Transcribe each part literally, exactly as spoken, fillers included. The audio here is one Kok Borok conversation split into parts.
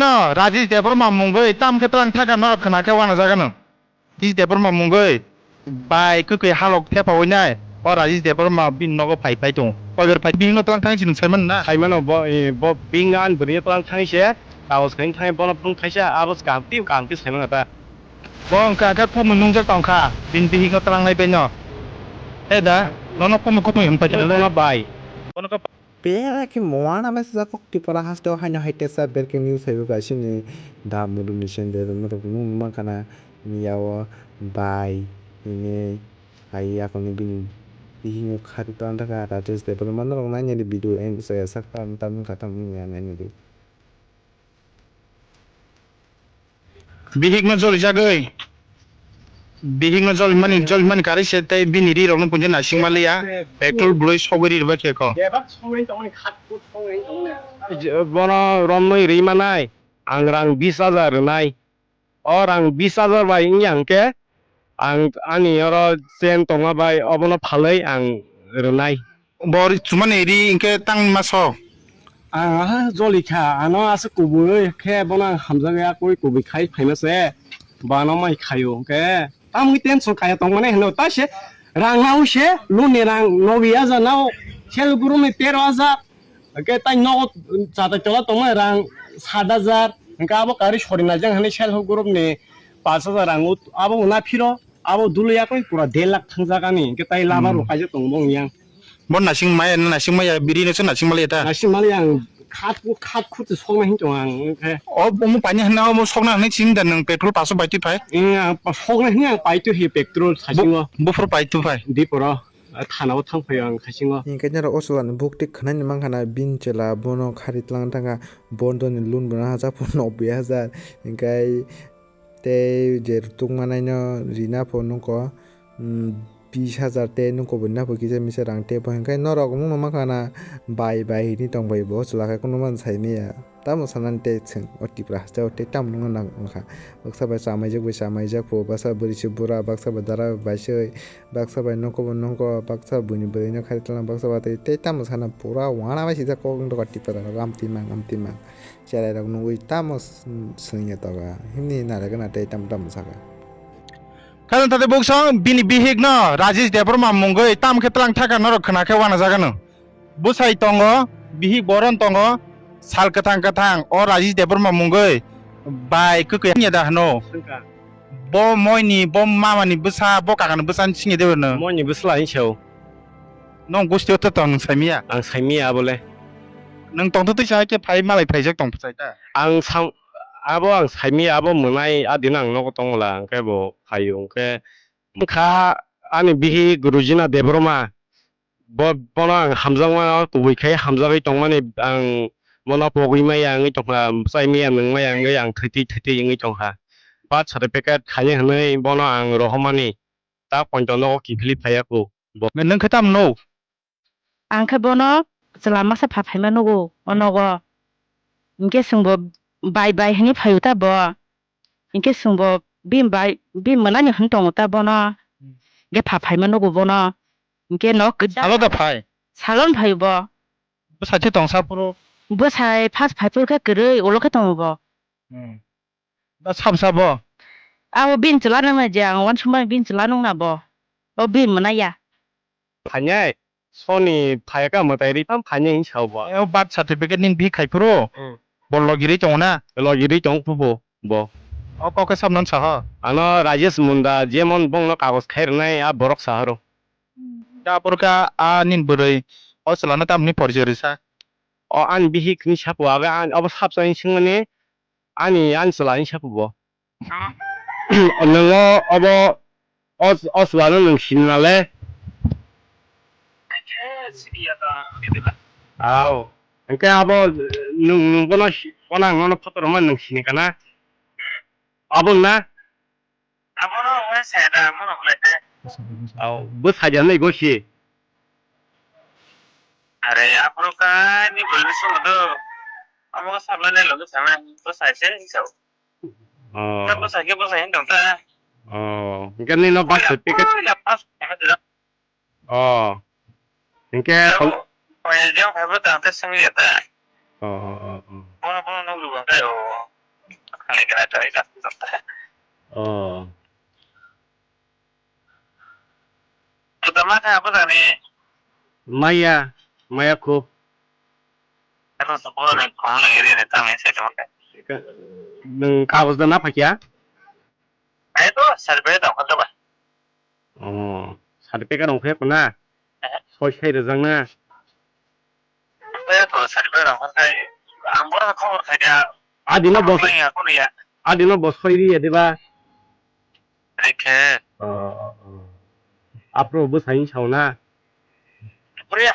No, Rajesh Debbarma mungwi tam khe tlang thaka norok khna khe wana jaga no. Rajesh Debbarma mungwi bai kwkwi halok thepa winai. O Rajesh Debbarma bini nogo phai phai tong. Koiber phai bini no tlang thang sinung saiman na. Saimano bo, eh, bo bini an bwrwi tlang thang se. Kaos khain thang bono phung thaisa abo kaham twi kaham twi saimano ta. Bo wngkha khe khumui nungjak tongkha. Bini bihik no tlang nai bai no. He da, nono khumui khumui hwn phai. Bono bai. Bono khe Pera khe mowana bai sijak kok Tripura haste o haino hai tesa breaking news hai kaisa ni da mulu ni sende norok nung mankha na ya o bai hwnwi hai yakung ni bini bihik no khari tong thaka Rajesh Debbarma norok nainani video and saya sak tam tam kha tam ya nainani. Bihikno jolijagwi, bihikno jolimani, jolimani karwi se tei bini rirokno punjai naisingma liya, petrol bwlwi sogwi ri rwbaikha kho. Bono romwi ri manai, ang rang bis hajar rwnai. O rang bis hajar bai wngya hwnkhe, ang ani oro chain tongma bai obono phalwi ang rwnai. Bo ri-, chumani ri hwnkhe tang ma sok? Ang aha joli kha, ano aswk kubui khe bono ang hamjak ya, koi kubui khai phaima se, bo ano mai khaio hwnkhe. Tamoni tension kaya tongmani hino, ta se rang nao se, loan ni rang nogi hajar nao, self group ni tero hajar, hwnkhe tai nogo chata chola tongmani rang sat hajar, hwnkhe abo kari sori naijak hwnwi self group ni pash hajar rang o, abo wngna phiro, abo dulu yakoi pura der lakh thangjak ani, hwnkhe tai lama rok kaijak tongo bo wngya. Bo nasing maya, nasing maya, biri no se nasing mali ta. Nasing mali ang khat, khat khut sokna hin tong ang khe. O, omo paini hwnna, omo sokna hwnwi sing da nwng petrol paso bai twi phai? Ing, ang pa-, sokna hin ang pai twi hi petrol sasingo. Buphuru pai twi phai? Diporo, ah, thana o thang phai ang khasingo. Hingkhe nero o chwla ni buk twi khwnai ni mankha na bini chwla bono khari tlang thangkha, bondo ni loan bo na hajak phuru nobbi hajar, hingkhe tei je rwtuk manaino rina pho nukgo, mm, bis hajar tei nukgo bo rina pho kisa misa rang tei bo hwnkhe norok nukno mankha na bai bai hinwi tongbai bo chwla khe kunuma sai maya. Tamo sanani tei chwng o Tipra hasteo tei tamo nukna nang wngkha. Baksa bai chamaijak bai chamaijak pho, baksa bwrwi se bura, baksa bai dara bai soi, baksa bai nukgo bo nukgo, baksa buini bwrwino khari tlang, baksa bai tei, tei tamo sana pura wana bai sijak kok wng tongkha Tipra rok amtwi mang amtwi mang. Cherai rok nugwi tamo s-, swngya toga. Himni narwgana tei tamo tamo saka. Khajang tate buksong bini bihik no Rajesh Debbarma mungwi tamo khe tlang thaka norok khna khe wana jaga no. Bwsai tongo, bihik boron tongo, sal kwthang kwthang o Rajesh Debbarma mungwi bai kwkwi ya da hwno. Swngkha. Bo moini, bo mamani bwsa, bo kakani bwsa ni singya de no. Moini bwsla hinwi sao. Nong gusti o to tong saimiya? Ang saimiya abole. Nong tongtho twi sa khe phai malai phaijak tong phai ta? Ang sam-, abo ang saimiya, abo mwnai a din ang nogo tongla, hwnkhe bo phaio, hwnkhe wngkha ani bihik Rujina Debbarma. Bo, bono ang hamjakma, kubui khai hamjagwi tongmani ang bono pogwi maya wngwi tongkha, bwsai maya nwng maya wngwi ang thwitwi thwitwi wngwi tongkha. Birth certificate khaini hwnwi bono ang rohormani. Ta poito nogo kiphilwi phaiya kho bo. Nwng khe tamo no? Ang khe bono chwla masa pha phaima nugo o nogo. Hinkhe chwngbo bai bai hinwi phaio ta bo. Hinkhe chwngbo bini bai, bini mwnani hwn tongo ta bono. Hinkhe pha phaima nugo bono. Hinkhe nok kwchak. Salo da phai? Salon phaio bo. Bwsai se tong sa phuru? Bwsai first phai phuru khe kwrwi, ulo khe tongo bo. Hmm. Da sab sabo? Abo bini chwla nangna je ang uansukmani bini chwla nungna bo. O bini mwnaiya. Phainai, soni phaika mwtai ri phano phainai hinwi sao bo. Eh, o birth certificate nini bihik khai phuru? Hmm. Bo logirwi tongo na? Logirwi tong phuru bo. O kok khe sabno sa ho? Ano Rajesh Munda jemon bongno kagoj khai rwnai a borok sa horo. Da aphuru kha a nini bwrwi o chwlano tamni porichoi rwsa? O ani bihik ni sapo abo ani, abo sabsa ni swngmani ani, ani chwla ni sapo bo. Nwngo obo o, o chwla no nwng sini nale? Aw. Hwnkhe abo nwng, nwng bono si-, bono ang nono photo rwma nwng sini kana? Abo na? Abono wngwi saya da, bono wnglaide. Aw, bwsai da nai gosi. Are, aphuru kha ni bwrwi swngo do. Amo khe sabla nai logi sana, bwsai se hinwi sao. Oh. Khe bwsai khe bwsai hinwi tong ta. Oh, hwnkhe nini no birth certificate. Puila first time da. Oh. Hwnkhe. Oya jang phaibo tang te swngya ta. Oh, oh, oh, oh. Bono, bono nukgo khe o. Oh. Maya, maya khub. Ka-, nwng kagoj da na phakya? Oh, certificate rok phai na? Soi sai rwjak na? Adino bos, adino bos soi riya diba? Rikhe. Oh, oh, oh. Apro bwsai sao na? Puria,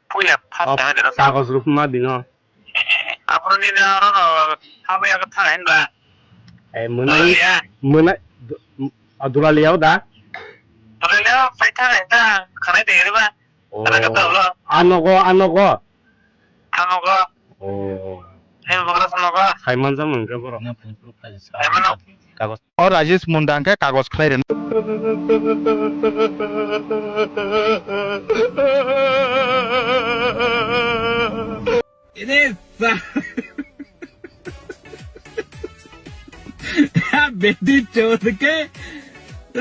puila first time dino. Kagoj rok ma dino. Apro ni na oro no, habo ya ka thang hin ba. Eh, mwnai, mwnai, du-, a, Dulaliao da? Dulaliao pai thang hin da, khanai de riba. Oh. Ano go, ano go. Ano go. Oh. Hei, bokra sano go. Sai manjak nang khe borok. Sai mano. Kagoj. O Rajesh Munda hwnkhe kagoj khlai rwna. Ini sa-, Bedi chod ke.